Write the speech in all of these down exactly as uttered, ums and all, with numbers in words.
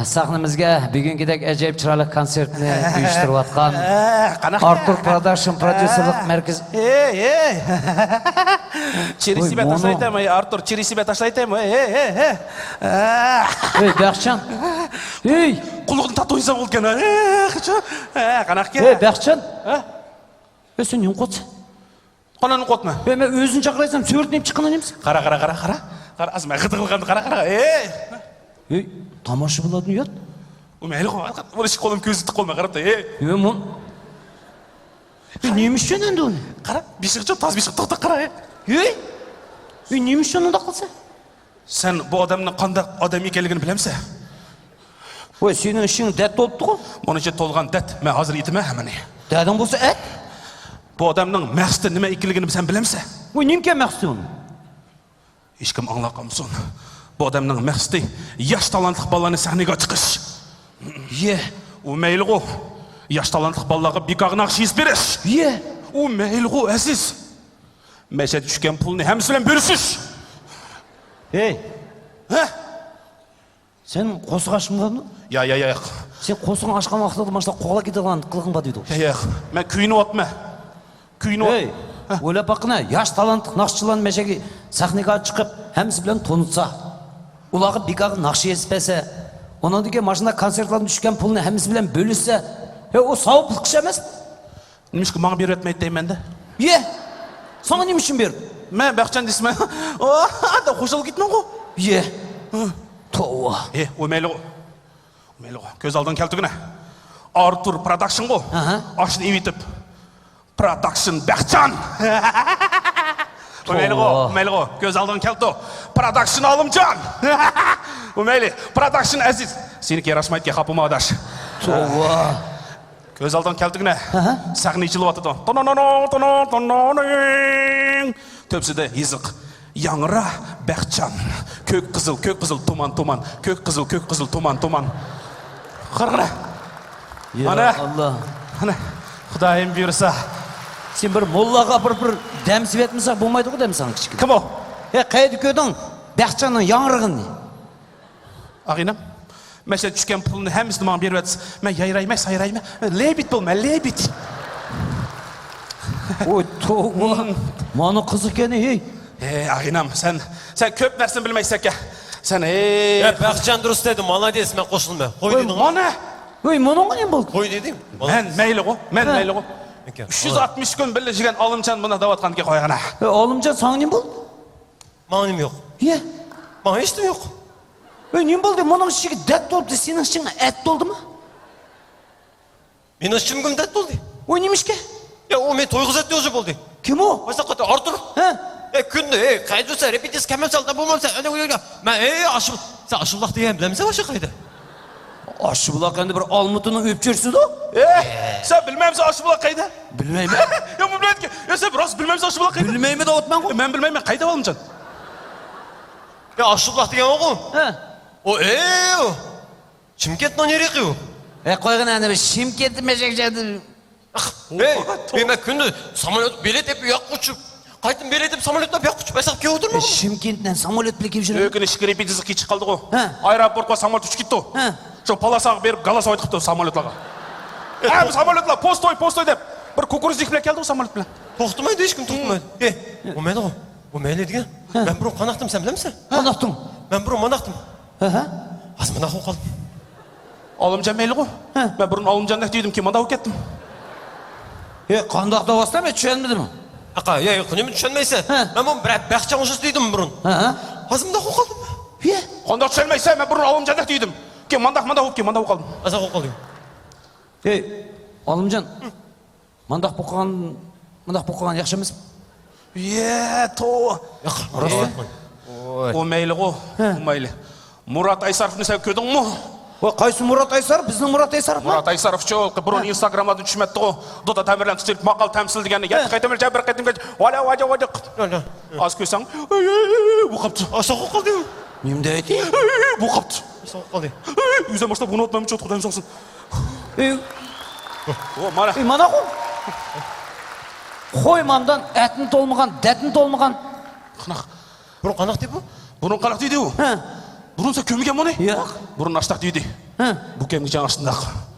سەھنىمىزگە بۈگۈنكىدەك ئەجايىپ چىرايلىق كونسېرتنى ئۇيۇشتۇرۇۋاتقان ئارتۇر پروداكشن پروديۇسېرلىق مەركىزى. ھەي، ھەي. چىرى سىبە تاشلايتەم، ھەي، ئارتۇر، چىرى سىبە تاشلايتەم، ھەي، ھەي، ھەي، ھەي. ھەي، بەخچان. ھەي. قۇلىقىنى تارتىۋالسام بولىدىكەن، ھەي، قاچا. ھە، قاناقكەن؟ ھەي، بەخچان. ھە؟ ھەي، سەن نېمە قىلىۋاتىسەن؟ قانداق قوتما؟ ئەي، مەن ئۆزىنى چاقىرايسام، سۈرىتىنى ئېلىپ چىققىنى نېمىسى؟ قارا، قارا، قارا، قارا. قارا، ئاز مەن غىدىقلىغاننى قارا، قارا. ئەي! ئەي، تاماشىبىنلاردىن يات. ئۇ مەيلى، بۇ ئىشقا قولۇم كۆز يېتىپ قالماي قاراپتۇ، ئەي. ئەي، مۇن-، ئەي، نېمە ئۈچۈن ئەمدى ئۇنى؟ قارا، بېشىغا چوق، تاز بېشىغا توختاپ قارا، ئەي. ئەي! ئەي، نېمە ئۈچۈن ئۇنداق قىلسا؟ سەن بۇ ئادەمنىڭ قانداق ئادەم ئىكەنلىكىنى بىلەمسەن؟ ۋاي، سېنىڭ ئىچىڭ دەت تولۇپتۇغۇ. مانا ئىچى تولغان دەت، مەن ھازىر ئېيتىمەن ھەممىنى. دەدىڭ بولسا ئېيت. بۇ ئادەمنىڭ مەقسىتى نېمە ئىكەنلىكىنى سەن بىلەمسەن؟ ۋاي، نېمىكەن مەقسىتى ئۇنىڭ؟ ھېچكىم ئاڭلاپ قالمىسۇن. بۇ ئادەمنىڭ مەقسىتى ياش تالانتلىق بالىلارنى سەھنىگە چىقىش. يە. ئۇ مەيلىغۇ، ياش تالانتلىق بالىلارغا بىكارغا ناخشا يېزىپ بېرىش. يە. ئۇ مەيلىغۇ، ئەزىز. مەشەدە چۈشكەن پۇلنى ھەممىسى بىلەن بۆلۈشۈش. ھەي! ھە؟ سەن قورسىقىڭ ئاچقانمۇ؟ يا، يا، يا، ياق. سەن قورسىقىڭ ئاچقان ۋاقتىڭدا مانا شۇنداق قوغلاپ كېتىدىغان قىلىقىڭ بار دەيدۇ. يا، ياق. مەن كۆيۈنۈۋاتىمەن. كۆيۈنۈۋات-، ھەي، ھە. ئويلاپ باققىنا، ياش تالانتلىق ناخشىچىلارنى مەشەگە سەھنىگە چىقىپ، ھەممىسى بىلەن تونۇتسا، ئۇلارغا بىكارغا ناخشا يېزىپ بەرسە، ئۇنىڭدىن كېيىن مانا شۇنداق كونسېرتلاردىن چۈشكەن پۇلنى ھەممىسى بىلەن بۆلۈشسە، ھە، ئۇ ساۋابلىق ئىش ئەمەسمۇ؟ نېمىشقا ماڭا بېرىۋەتمەيدۇ دەيمەن-دە. يە! ساڭا نېمە ئۈچۈن بېرىدۇ؟ مەن بەخچان دېسىمەن. ئاھ، دەپ خۇشال كېتىمەنغۇ. يە! ھە. توۋا. ھە، ئۇ مەيلىغۇ. ئۇ مەيلىغۇ. كۆز ئالدىڭغا كەلتۈرگىنە. ئارتۇر پروداكشنغۇ. ئاھا. ئاشۇنى ئېۋىتىپ. پروداكشن بەخچان. ئۇ مەيلىغۇ، توۋا. ئۇ مەيلىغۇ. كۆز ئالدىڭغا كەلتۈر. پروداكشن ئالىمجان. ئۇ مەيلى. پروداكشن ئەزىز. سېنىڭكى ياراشمايدىكەن، خاپىما ئاداش. توۋا. كۆز ئالدىڭغا كەلتۈرگىنە. ئاھا. سەھنە ئېچىلىۋاتىدۇ. تونونونو، تونو، تونونىڭ. تۆپىسىدە يېزىق. ياڭرا، بەخچان. كۆك قىزىل، كۆك قىزىل، تۇمان، تۇمان. كۆك قىزىل، كۆك قىزىل، تۇمان، تۇمان. قارىغىنا. يا مانا. ئاللا. مانا. خۇدايىم بۇيرۇسا. سەن بىر موللاغا بىر، بىر دەم سېۋەتمىسەڭ بولمايدىغۇ دەم ساڭا كىچىككىنە. كىم ئۇ؟ ھە، قەيەردە كۆردۈڭ؟ بەخچاننىڭ ياڭرىغىنىنى. ئاغىنەم، مەشەدە چۈشكەن پۇلنى ھەممىسىنى ماڭا بېرىۋەتسە، مەن يايرايمەن، سايرايمەن. لېبىت بولىمەن، لېبىت. ۋوي، توۋا. مانا قىزىق ئىكەن، ھېي. ھەي، ئاغىنەم، سەن، سەن كۆپ نەرسىنى بىلمەيسەن ئىكەن. سەن، ھېي. يا، بەخچان دۇرۇس دېدى، مالايدېس، مەن قوشۇلىمەن. قوي ۋوي، دېدىڭ. مانا. ۋوي، مانا نېمە بولدى؟ قوي دېدىم. مەن مەيلىغۇ، مەن ھە. مەيلىغۇ. ئۈچ يۈز ئاتمىش كۈن بىللە يۈرگەن ئالىمجان مۇنداق دەۋاتقاندىكىن قويغىنا. ۋوي، ئالىمجان، ساڭا نېمە بولدى؟ ماڭا نېمە يوق؟ يە. ماڭا ھېچنېمە يوق. ۋاي، نېمە بولدى؟ مۇنىڭ ئىچىگە دەرد تولدى، سېنىڭ ئىچىڭ ئەت تولدىمۇ؟ مېنىڭ ئىچىمگىمۇ دەرد تولدى. ۋاي، نېمىشقا؟ يا، ئۇ مېنى تويغۇزاتتى ئوزى بولدى. كىم ئۇ؟ مانا قاتا ئارتۇر. ھە؟ يا، كۈندە، ئەي، قايدا يۈرسە، رېپېتىتسىيە كەلمەمسەن، ئالدىن بولمامسەن، ئەنە، ئۇ يەرگە. مەن، ئەي، ئاشۇ، سەن ئاشۇبۇلاق دېگەن بىلەمسەن، ئاشۇ قايدا؟ ئاشۇبۇلاق ئەمدى بىر ئالمۇتىنىڭ ئۆپچۆرىسىدۇ. ئەي، سەن بىلمەمسەن ئاشۇبۇلاق قايدا؟ بىلمەيمەن. يا، بۇ بىلمەيدىكەن. يا، سەن راست بىلمەمسەن ئاشۇبۇلار قايدا؟ بىلمەيمەن دەۋاتىمەنغۇ. مەن بىلمەيمەن، قايدا ئالىمجان؟ يا، ئاشۇبۇلاق دېگەن ئوغۇ. ھە. ئۇ، ئەي، ئۇ. شىمكەنتنىڭ يېرىقى ئۇ. ھە، قويغىن ئەنە بىر شىمكەنتنى مەشەك جەدىل. ئەي، ئەي، مەن كۈندە ساموليوت بېلەت ئېلىپ ياققا ئۇچۇپ، قايتىدىن بېلەت ئېلىپ ساموليوت مىنىپ ياققا ئۇچۇپ، ئەسەپ كېلىۋاتىمەن. شىمكەنتتىن ساموليوت بىلەن كېلىپ يۈرىمەن. ئۆكۈنۈشكە رېپېتىتسىيە كېچىكىپ قالدىغۇ. ھە. ئايروپورتقا ساموليوت ئۇچۇپ كېتىپتۇ. ھە. شۇ پالاساغا بېرىپ گالاساۋ ئېيتىپتۇ ساموليوتلارغا. ھەم ساموليوتلار، پوستوي، پوستوي دەپ، بىر كۇكۇرۇزنىك بىلەن كەلدىغۇ ساموليوت بىلەن. توختىمايدۇ، ھېچكىم توختىمايدۇ. ئەي، ئۇ مەيلىغۇ، ئۇ مەيلى دېگەن. ھە. مەن بۇرۇن قانداقتىم، سەن بىلەمسەن؟ قانداقتىڭ؟ مەن بۇرۇن مانداقتىم. ھە، ھە. ھازىر مۇنداق بولۇپ قالدىم. ئالىمجان مەيلىغۇ. ھە. مەن بۇرۇن ئالىمجاندەك دېدىم، كېيىن مانداق بولۇپ كەتتىم. ھە، قانداق دەۋاتسا، مەن چۈشەنمىدىم. ئاقا، يا، يوق، نېمە چۈشەنمەيسەن؟ ھە. مەن بۇ بىر بەخچەن ئوخشاش دېدىم بۇرۇن. ھە، ھە. ھازىر مۇنداق بولۇپ قالدىم. ھە. قانداق چۈشەنمەيسەن؟ مەن بۇرۇن ئالىمجاندەك دېدىم. كېيىن مانداق، مانداق بولۇپ، كېيىن مانداق بولۇپ قالدىم. ھەي، ئالىمجان. مانداق بولۇپ قالغان، مانداق بولۇپ قالغان ياخشى ئەمەسمۇ؟ يە، توۋا. ياق، راست ئېيتماي. ئۇ مەيلىغۇ، ھە. ئۇ مەيلى. مۇرات ئايساروفنى سەن كۆردۈڭمۇ؟ ۋاي، قايسى مۇرات ئايساروف؟ بىزنىڭ مۇرات ئايساروفمۇ؟ مۇرات ئايساروفچۇ، بۇرۇن ھە. ئىنستاگراملاردىن چۈشمەتتىغۇ. دودا تەمىرلەن تۇتۇلۇپ، ماقال تەمسىل دېگەننى ھە. يەتتە قېتىم، بىر قېتىم، ۋاجا، ۋاجا، ۋاجا. ھە، ھە. ئاز كۆرسەڭ، ئەي، ئەي، ئەي، بۇ قاپتۇ. ئاساق قالدى. نېمە دەيتتى؟ ئەي، ئەي، بۇ قاپتۇ. ئاساق قالدى. ئەي، ئۆزۈم باشلاپ ئۇنى ئاتمايمەن، چوت خۇدايىم ساقسۇن. ئەي. ئۇ، مانا. ئەي، مانا ئۇ. قوي ماندان ئەتنى تولمىغان، دەتنى تولمىغان. قانداق؟ بۇرۇن قانداق دەيدۇ بۇ؟ بۇرۇن قانداق دەيدۇ؟ ھە. بۇرۇن سەن كۆرمىگەن بۇنى؟ ياق. بۇرۇن ئاشتاق دەيدۇ. ھە. بۇ كەمگىچە ئاشۇنداق.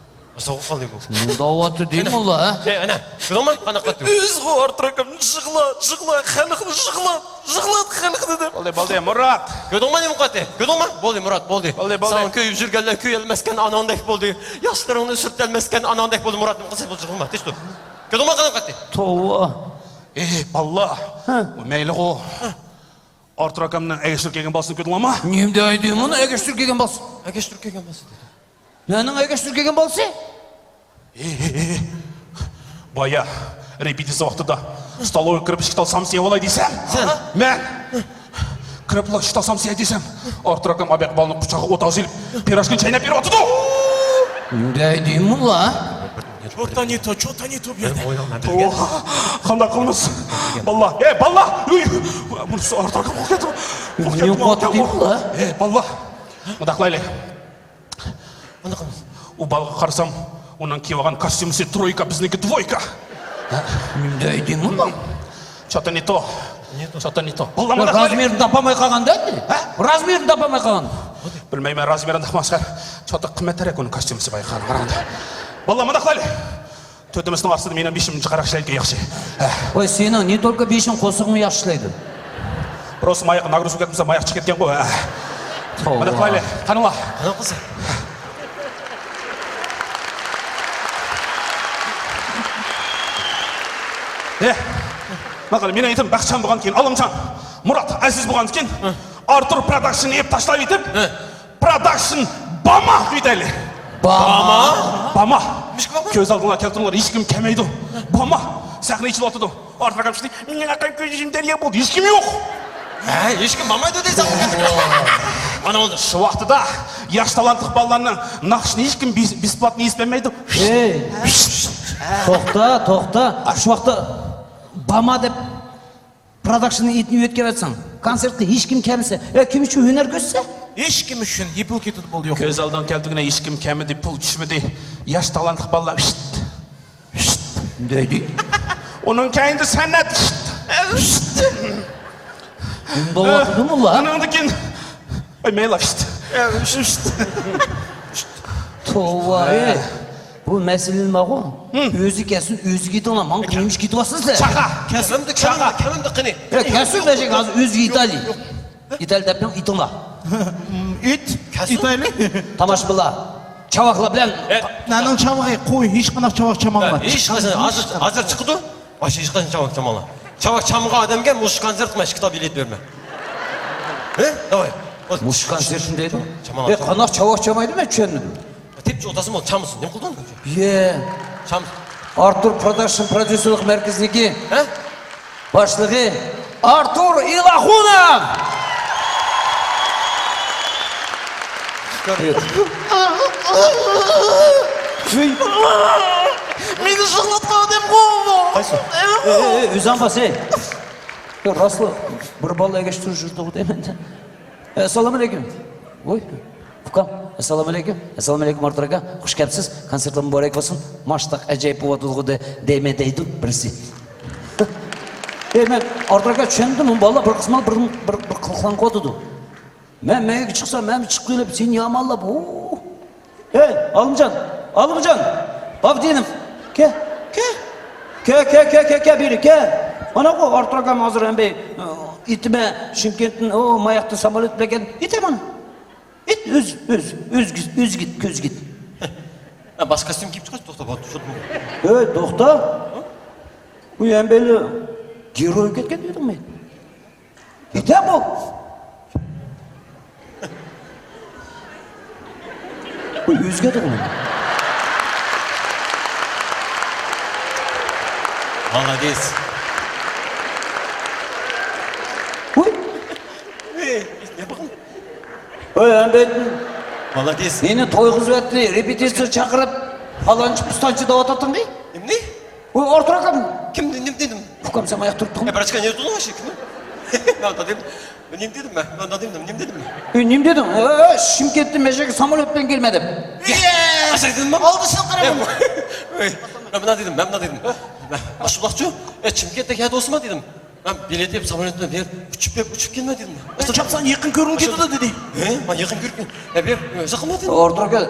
سوغۇپ قالدى بۇ. مۇنداق بولۇۋاتىدۇ دەيمۇ ئۇلار، ھە؟ ئەنە، كۆردۈڭمۇ؟ قانداق قىلاتتى؟ ئۆزىغۇ ئارتۇراكام يىغلا، يىغلا، خەلقنى يىغلا، يىغلا خەلقنى دەپ. بولدى، بولدى، مۇرات. كۆردۈڭمۇ نېمە قىلاتتى؟ كۆردۈڭمۇ؟ بولدى، مۇرات، بولدى. بولدى، بولدى. ساڭا كۆيۈپ يۈرگەنلەر كۆيەلمەسكەن ئاناڭدەك بولدى. ياشلىرىڭنى سۈرتەلمەسكەن ئاناڭدەك بولدى، مۇرات. نېمە قىلسا بولدى، يىغلىما، تىنچ تۇر. كۆردۈڭمۇ قانداق قىلاتتى؟ توۋا. ئېي، بالىلار. ھە. مەيلىغۇ. ھە. ئارتۇر ئاكامنىڭ ئەگەشتۈرۈپ كەلگەن بالىسىنى كۆردۈڭلارمۇ؟ نېمە دەيدۇ مۇنى، ئەگەشتۈرۈپ كەلگەن بالىسى؟ ئەگەشتۈرۈپ كەلگەن بالىسى دېدى. نەنىڭ ئەگەشتۈرۈپ كەلگەن بالىسى؟ ھې، ھې، ھې. بايا رېپېتىتسىيە ۋاقتىدا ستالوۋىيەگە كىرىپ ئىككى تال سامسا يەۋالاي دېسەم، سەن؟ مەن كىرىپلا ئىككى تال سامسا يەي دېسەم، ئارتۇر ئاكام ئابەق بالىنى قۇچاققا ئوتاغا سېلىپ، پىراشكىنى چايناپ بېرىۋاتىدۇ. نېمە دەيدۇ مۇلا؟ Что-то не то, что-то не то بۇ يەردە. توۋا، قانداق قىلىمىز؟ باللا، ئەي، باللا! ئۆي! بۇنىسى ئارتۇر ئاكام قورقۇپ كەتتى. قورقۇپ كەتتىم، قورقۇپ كەتتىم. ئەي، باللا! مۇنداق قىلايلى. قانداق قىلىمىز؟ ئۇ بالىغا قارىسام، ئۇنىڭ كىيىۋالغان كاستيۇمىسى ترويكا، بىزنىڭكى دۋويكا. نېمە دەيدۇ مۇلا؟ Что-то не то. Не то. Что-то не то. باللا، مۇنداق قىلايلى. رازمېرىنى تاپالماي قالغان دەيدۇ. ھە؟ رازمېرىنى تاپالماي قالغان. بىلمەيمەن، رازمېرىنى تاپماس. Что-то قىممەترەك ئۇنىڭ كاستيۇمىسى بايا قارىغاندا. باللا، مۇنداق قىلايلى. تۆتىمىزنىڭ ئاستىدا مېنىڭ بېشىم جىقراق ئىشلەيدىكەن ياخشى. ھە. ۋاي، سېنىڭ не только بېشىڭ، قورسىقىڭمۇ ياخشى ئىشلەيدۇ. Просто ماياق ناگرۇزكا كەتمىسە، ماياق چىقىپ كەتكەنغۇ. ھە. توۋا. مانا قىلايلى، قېنىڭلار. قانداق قىلسا؟ ھە. ماقۇل، مېنىڭ ئېتىم بەختىيار بولغاندىكىن، ئالىمجان، مۇرات، ئەزىز بولغاندىكىن، ھە. ئارتۇر پروداكشننى ئېلىپ تاشلاپ ئېتىپ، ھە. پروداكشن باما دېيىلى. باما؟ باما. نېمىشقا باما؟ كۆز ئالدىڭلارغا كەلتۈرۈڭلار، ھېچكىم كەلمەيدۇ. باما. سەھنە ئېچىلىۋاتىدۇ. ئارتۇر ئاكام چىقتى. مېنىڭ ئاكام كۆز يېشىم دەريا بولدى. ھېچكىم يوق. ھە، ھېچكىم بارمايدۇ دەيسەن. ئانا ئۇنى. شۇ ۋاقتىدا ياش تالانتلىق بالىلارنىڭ ناخشىسىنى ھېچكىم بىس-، بېسپلاتنى ئېيتىپ بەرمەيدۇ. ھېي. توختا، توختا. شۇ ۋاقىتتا باما دەپ پروداكشننىڭ ئېتىنى يۆتكەۋەتسەڭ، كونسېرتقا ھېچكىم كەلمىسە، ئە، كىم ئۈچۈن ھۈنەر كۆرسە؟ ھېچكىم ئۈچۈن، يېپىلىپ كېتىدۇ، بولدى، يوق. كۆز ئالدىڭغا كەلتۈرگىنە، ھېچكىم كەلمىدى، پۇل چۈشمىدى. ياش تالانتلىق بالىلار ۋىشت، ۋىشت دەيدۇ. ئۇنىڭ كەينىدە سەنئەت ۋىشت، ۋىشت. نېمە بولۇۋاتىدۇ مۇلا؟ ئۇنىڭدىن كېيىن، ئاي، مەيلى ۋىشت، ۋىشت. توۋا، ئەي. بۇ مەسىلىنى ماغۇ. ھىم. ئۆزى كەلسۇن، ئۆزىگە ئېيتىڭلار. ماڭا نېمە ئىش كېتىۋاتىسىز سىلەر؟ چاقا. كەلسۇن، كەلسۇن، كەلسۇن، قېنى. يا، كەلسۇن، بەشەك، ھازىر ئۆزىگە ئېيتايلى. ئېيتايلى دەپ بېرىڭ، ئېيتىڭلار. ئېيت. كەلسۇن. ئېيتايلى. تاماشىبىنلار، چاۋاكلار بىلەن. ئە. نەنىڭ چاۋىكى؟ قوي، ھېچقانداق چاۋاك چامالمايدۇ. ھېچقاچان، ھازىر، ھازىر چىقىدۇ. ۋاي، ھېچقاچان چاۋاك چامالما. چاۋاك چامغان ئادەمگە مۇشۇ كونسېرتقا مەن ئىككى تال بېلەت بېرىمەن. ھە؟ داۋاي. مۇشۇ كونسېرتنى دەيدۇ. چامالما. ئە، قانداق چاۋاك چامايدۇ، مەن چۈشەنمىدىم. تېپچى ئولتۇرسىمۇ چامىسۇن، نېمە قىلدىڭ؟ يە. چامىسۇن. ئارتۇر پروداكشن پروديۇسېرلىق مەركىزىنىڭكى ھە؟ باشلىقى ئارتۇر ئىلاخۇنوف. مېنى يىغلاتقان ئادەم بولدى. قايسى؟ ئەي، ئەي، ئەي، ئۆزۈڭ باس، ئەي. يا، راستلا، بىر بالا ئەگەشتۈرۈپ يۈردى دەيمەن. ئەسسالامۇئەلەيكۇم. ۋوي، ئۇكام، ئەسسالامۇئەلەيكۇم. ئەسسالامۇئەلەيكۇم، ئارتۇر ئاكا. خۇش كەپسىز. كونسېرتلار مۇبارەك بولسۇن. ماشتاق ئەجايىپ بولۇۋاتىدىغۇ دە-، دەيمەن دەيدۇ بىرسى. ئەي، مەن ئارتۇر ئاكا چۈشەندىم، بۇ بالىلار بىر قىسمى بىر، بىر، بىر قىلىقلانغۇ دېدى. مەن مەيگە چىقسام، مەن چىقىپ كېلىپ، سېنى يامانلاپ، ئۇ. ئەي، ئالىمجان، ئالىمجان، باپدىنىم، كە، كە، كە، كە، كە، كە، كە، بېرى، كە. مانا بۇ ئارتۇر ئاكام ھازىر ھەم بىر، ئېتىمە، شىمكەنتتىن، ئۇ، ماياقتا ساموليوت بىلەن كەلدى. ئېتە مانا. ئېت، ئۆز، ئۆز، ئۆز، ئۆزگىت، كۆزگىت. ھە، باشقا كوستيۇم كىيىپ چىقىش، توختا، بار، چۈشۈردۈم. ئەي، توختا. بۇ ھەم بىر گېروي كەتكەن دېدىڭمۇ؟ يېتە بۇ. بۇ ئۆزگە تۇغۇلدى. مالادېس. ۋوي. ئەي، نېمە قىلدىڭ؟ ۋوي، ئەمدى. مالادېس. مېنى توي قىلىۋەتتى، رېپېتىتسىيە چاقىرىپ، پالانچى پۇستانچى دەۋاتاتتىڭغۇ. نېمىنى؟ ۋوي، ئارتۇر ئاكام. كىم، نېمە دېدىم؟ ئۇكام، سەن ماياق تۇرۇپ تۇرغىن. ئە، بىر ئاشقا نېرى تۇردۇڭ، ئاشۇ كىم؟ نېمە دېدىم؟ نېمە دېدىم مەن؟ نېمە دېدىم؟ نېمە دېدىم؟ ئە، نېمە دېدىڭ؟ ئە، شىمكەنتتىن مەشەگە ساموليوت بىلەن كەلمە دەپ. ئاشۇ دېدىممۇ؟ ئالدىسىغا قاراڭ. ئە، مەن مۇنداق دېدىم، مەن مۇنداق دېدىم. مەن، ئاشۇنداقچۇ؟ ئە، شىمكەنتتە يەردە ئولتۇرما دېدىم. مەن بېلەت ئېلىپ، ساموليوت بىلەن بېرىپ، ئۇچۇپ بېرىپ، ئۇچۇپ كەلمە دېدىم. ئە، چاپسان يېقىن كۆرگۈم كېتىدۇ دېدى. ھە؟ مەن يېقىن كۆرگۈم. ئە، بېرىپ، ئۆزى قىلما دېدىم. ئارتۇر ئاكا،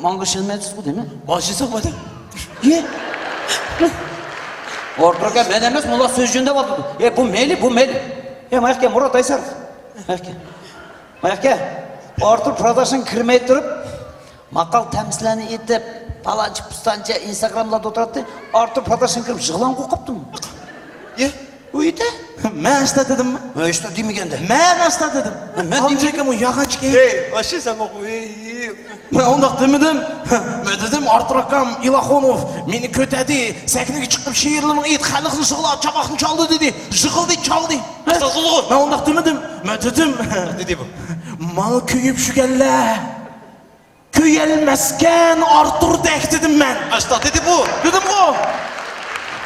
ماڭا ئىشەنمەيسىزغۇ دەيمەن. ماشىنىسى بار. يە. ئارتۇر ئاكا، مەن ئەمەس، مۇلا سۆز جۈندەپ ئاتىدۇ. يە، بۇ مەيلى، بۇ مەيلى. يە، ماياقكە، مۇرات ئايسار. ماياقكە. ماياقكە. ئارتۇر پروداكشن كىرمەي تۇرۇپ، ماقال تەمسىلەرنى ئېيتىپ، پالانچە پۇستانچە ئىنستاگراملاردا ئولتۇراتتى. ئارتۇر پروداكشن كىرىپ يىغلام قوقۇپتۇ. يە. ئۇ يىتە؟ مەن ئاشتا دېدىممۇ؟ مەن ئاشتا دېمىگەندە. مەن ئاشتا دېدىم. مەن ئامجىكىم ئۇ ياغاچكى. ھەي، ئاشتا سەن قوقۇ. ھەي، ھەي. مەن ئۇنداق دېمىدىم. مەن دېدىم، ئارتۇر ئاكام ئىلاخونوف مېنى كۆتەردى. سەھنىگە چىقىپ شېئىرلىرىنى ئېيت، خەلقنى يىغلات، چاقاقنى چالدى دېدى. يىغلىدى، چالدى. ئاشتا قىلدىغۇ. مەن ئۇنداق دېمىدىم. مەن دېدىم. دېدى بۇ. مال كۆيۈپ شۈگەنلەر. كۆيەلمەسكەن ئارتۇردەك دېدىم مەن. ئاشتا دېدى بۇ. دېدىمغۇ.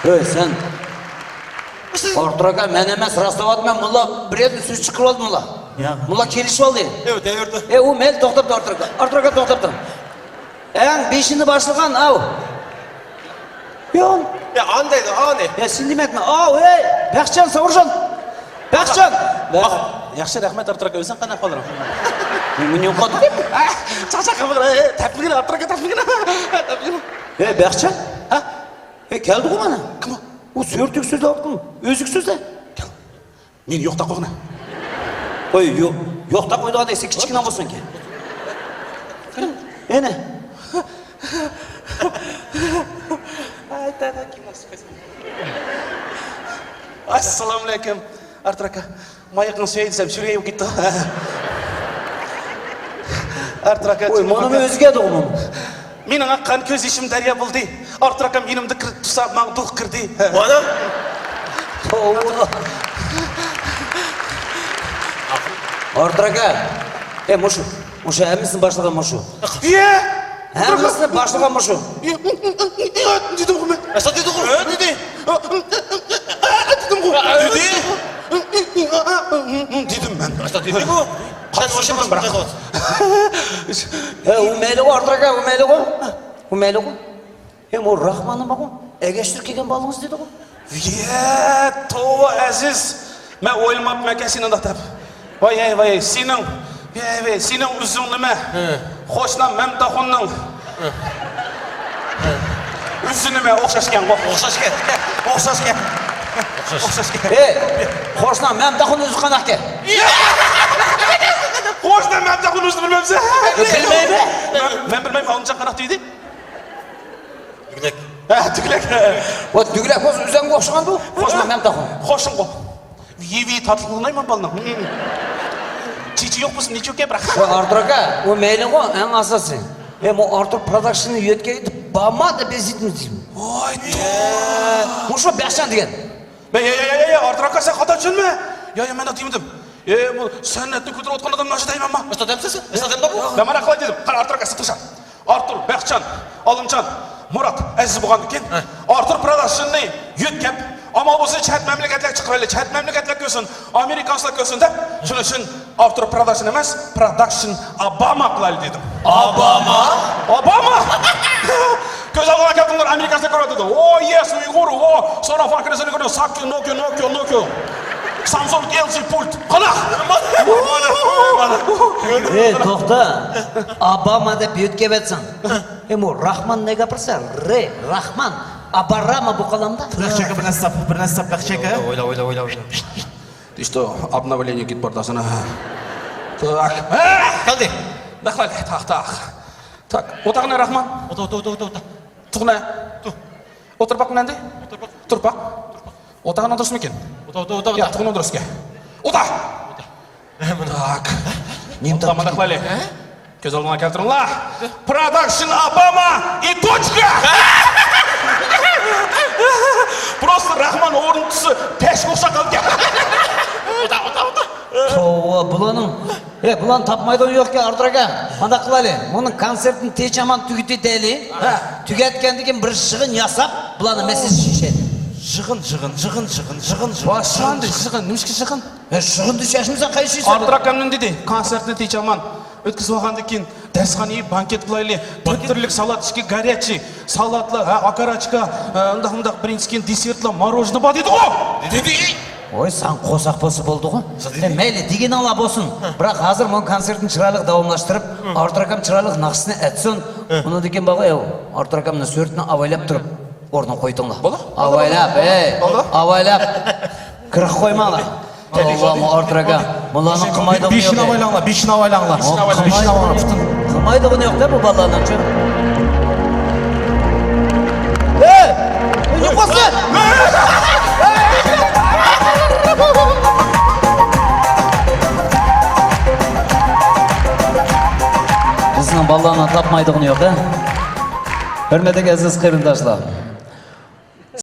ھەي، سەن. ئارتۇر ئاكا، مەن ئەمەس، راستلاۋاتىمەن. مۇلا بىر يەردىن سۆز چىقىرىۋالدى مۇلا. يا. مۇلا كېلىشىۋالدى. ياق، دەۋردە. ئەي، ئۇ مەيلى، توختاپ تۇر، ئارتۇر ئاكا. ئارتۇر ئاكا، توختاپ تۇر. ئەڭ بېشىنى باشلىغان ئاۋ. يون. يا، ئان دەيدۇ، ئانى. يا، سېنى دېمەكمەن. ئاۋ، ھەي، بەخچان، ساۋۇرجان. بەخچان! ياخشى، رەھمەت، ئارتۇر ئاكا. ئۆزۈڭ قانداق ئەھۋالىڭ؟ مېنى يوقاتتى. ئاھ، چاقچاق قىلمىغىن، ئەي، تەپلىگىن، ئارتۇر ئاكا، تەپلىگىن. تەپلىگىن. ئەي، بەخچان! ھە؟ ئەي، كەلدىغۇ مانا. كىم ئۇ؟ ئۇ سۆرىتىگە سۆزلەۋاتقىنى. ئۆزىگە سۆزلە. كەل. مېنى يوقتا قويغىنا. قوي، يوق. يوقتا قويىدىغان دېسە، كىچىككىنە بولسۇن كېيىن. ئەنە. ئەسسالامۇئەلەيكۇم، ئارتۇر ئاكا. مايىقىڭ سۆيدى دېسەم، شۈرگەي بولۇپ كېتىدۇ. ئارتۇر ئاكا، ۋوي، مانا مەن ئۆزگەردىغۇ بۇ. مېنىڭ ئاققان كۆز يېشىم دەريا بولدى. ئارتۇر ئاكام يېنىمدا كىرىپ تۇرسا، ماڭا دوغا كىردى. مانا. توۋا. ئارتۇر ئاكا. ئە، مۇشۇ. مۇشۇ ھەممىسىنى باشلىغان مۇشۇ. يە! ھەممىسىنى باشلىغان مۇشۇ. دېدىمغۇ مەن. ئەسلا دېدىغۇ. دېدى. دېدىمغۇ. دېدى. دېدىم مەن. ئەسلا دېدىغۇ. قاتتىق ئويلىماڭ، بىراق. ھە، ئۇ مەيلىغۇ، ئارتۇر ئاكا، ئۇ مەيلىغۇ. ئۇ مەيلىغۇ. ھە، ئۇ راخماننىڭ بارغۇ. ئەگەشتۈرۈپ كەلگەن بالىڭىز دېدىغۇ. يە، توۋا ئەزىز. مەن ئويلىماپتىمەنكەن سېنى ئۇنداق دەپ. ۋاي، ۋاي، ۋاي، سېنىڭ، ۋاي، ۋاي، سېنىڭ ئۆزۈڭ نېمە؟ ھە. قوشنا مەمتاخۇننىڭ. ھە. ئۆزى نېمە؟ ئوخشاشكەنغۇ. ئوخشاشكەن. ئوخشاشكەن. ئوخشاش. ئوخشاشكەن. ئەي، قوشنا مەمتاخۇن ئۆزى قانداقكەن؟ قوشنا مەمتاخۇن ئۆزىنى بىلمەمسەن؟ بىلمەيمەن. مەن، مەن بىلمەيمەن، ئۇنىڭ قانداق دېدى؟ دۈگلەك. ھە، دۈگلەك. ۋە دۈگلەك بولسا ئۆزەڭگە ئوخشىغاندۇ. قوشنا مەمتاخۇن. قوشنىغۇ. يېۋى تاتلىق بولمايمەن بالىنىڭ. چېچى يوق بولسا نېچۈككە بىراق. ۋە ئارتۇر ئاكا، ئۇ مەيلىغۇ ئەڭ ئاساسىي. ئەي، مۇ ئارتۇر پروداكشننى يۆتكەپ بارما دەپ ئېزىتمىز دېيمەن. ۋاي، مۇشۇ بەخشان دېگەن. يا، يا، يا، يا، يا، ئارتۇر ئاكا، سەن خاتا چۈشەندىڭ. يا، يا، مەن دېمىدىم. ئەي، بۇ سەنئەتنى كۆتۈرۈۋاتقان ئادامنى ئاشۇ دەيمەنما؟ ئۇستا دەمسىز؟ ئۇستا دەمدۇ بۇ؟ مەن مانا قىلاي دېدىم. قارا، ئارتۇر ئاكا، سىرتقا شاق. ئارتۇر، بەختىيار، ئالىمجان، مۇرات، ئەزىز بولغاندىكىن، ھە. ئارتۇر پروداكشننى يۆتكەپ، ئامال بولسا چەت مەملىكەتلەرگە چىقىرايلى، چەت مەملىكەتلەر كۆرسۇن، ئامېرىكانلار كۆرسۇن دەپ، شۇنىڭ ئۈچۈن ئارتۇر پروداكشن ئەمەس، پروداكشن ئاباما قىلايلى دېدىم. ئاباما؟ ئاباما! كۆز ئالدىغا كەلتۈرۈڭلار، ئامېرىكانلار كۆرۈۋاتىدۇ. ئو، يېس، ئۇيغۇر، ئو، سونافان كىرسىنى كۆرۈڭ، ساكيو، نوكيو، نوكيو، نوكيو. سامسۇنگ، ئېل جى پۇلت. قانداق؟ ھەي، توختا. ئاباما دەپ يۆتكەۋەتسەڭ. ھەي، مۇ راخمان نەگە ئاپارسا؟ رې، راخمان. ئاباراما بۇ قالامدا. بىر نەرسە، بىر نەرسە، بىر نەرسە. ئويلا، ئويلا، ئويلا، ئويلا. Ты что, обновление кит портасына. Так. كەلدى. Так، так, так. Так, ئوتاقنى راخمان. ئوتا، ئوتا، ئوتا، ئوتا، ئوتا. تۇغنە. تۇ. ئولتۇرۇپ باق مەندە. ئولتۇرۇپ باق. تۇرۇپ باق. ئولتۇرۇپ باق. ئوتاقنىڭ دۇرۇسمىكىن؟ ئوتا، ئوتا، ئوتا، ياق، ئوتا. تۇغنىڭ دۇرۇسكەن. ئوتا. Так. نېمە تاپتىڭ؟ مانداق قىلايلى. كۆز ئالدىڭلار كەلتۈرۈڭلار. Production Obama и точка. Просто راخمان ئورۇنتۇسى پەشكە ئوخشاپ قالدىكەن. ئوتا، ئوتا، ئوتا. توۋا، بۇلارنىڭ، ئە، بۇلارنى تاپمايدىغان يوقكەن، ئارتۇر ئاكا. مانداق قىلايلى. بۇنىڭ كونسېرتىنى تىنچ ئامان تۈگىتىپ دەيلى. ھە. تۈگەتكەندىن كېيىن بىر يىغىن ياساپ، بۇلارنىڭ مەسىلىسىنى شېشەيلى. يىغىن، يىغىن، يىغىن، يىغىن، يىغىن، يىغىن. باشلاندى يىغىن، نېمىشقا يىغىن؟ ھە، يىغىندا شېشىمىسەڭ قايسى شېشىسى؟ ئارتۇر ئاكامدىن دېدى، كونسېرتنى تىنچ ئامان ئۆتكۈزۈپ بولغاندىن كېيىن، دەرسخانىگە بانكېت قىلايلى. تۆت تۈرلۈك سالات، ئىچكى گارياچىي سالاتلار، ھە، ئاكاراتشكا، ھە، ئۇنداق، مۇنداق، بىرىنچى كېيىن دېسېرتلار، ماروژنى بار دېدىغۇ! دېدى. ۋاي، ساڭا قورساق بولسا بولدىغۇ. ئە، مەيلى، دېگىنىڭلار بولسۇن. بىراق ھازىر مۇنۇ كونسېرتنى چىرايلىق داۋاملاشتۇرۇپ، ئارتۇر ئاكام چىرايلىق ناخشىسىنى ئېيتسۇن. ئۇنىڭدىن كېيىن بارغۇ، ئەي، ئارتۇر ئاكامنىڭ سۈرىتىنى ئاۋايلاپ تۇرۇپ، ئورنىغا قويدۇڭلار. بولدى. ئاۋايلاپ، ئەي، بولدى. ئاۋايلاپ. كىرىپ قويماڭلار. ئاللاھمۇ ئارتۇر ئاكا. مۇلارنىڭ قىلمايدىغىنى يوق. بېشىنى ئاۋايلاڭلار، بېشىنى ئاۋايلاڭلار. بېشىنى ئاۋايلاڭلار. قىلمايدىغىنى يوق-دە بۇ بالىلارنىڭچۇ. ھەي! ئۇنى قوسۇن! بىزنىڭ بالىلارنىڭ تاپمايدىغىنى يوق-دە. ھۆرمەتلىك ئەزىز قېرىنداشلار.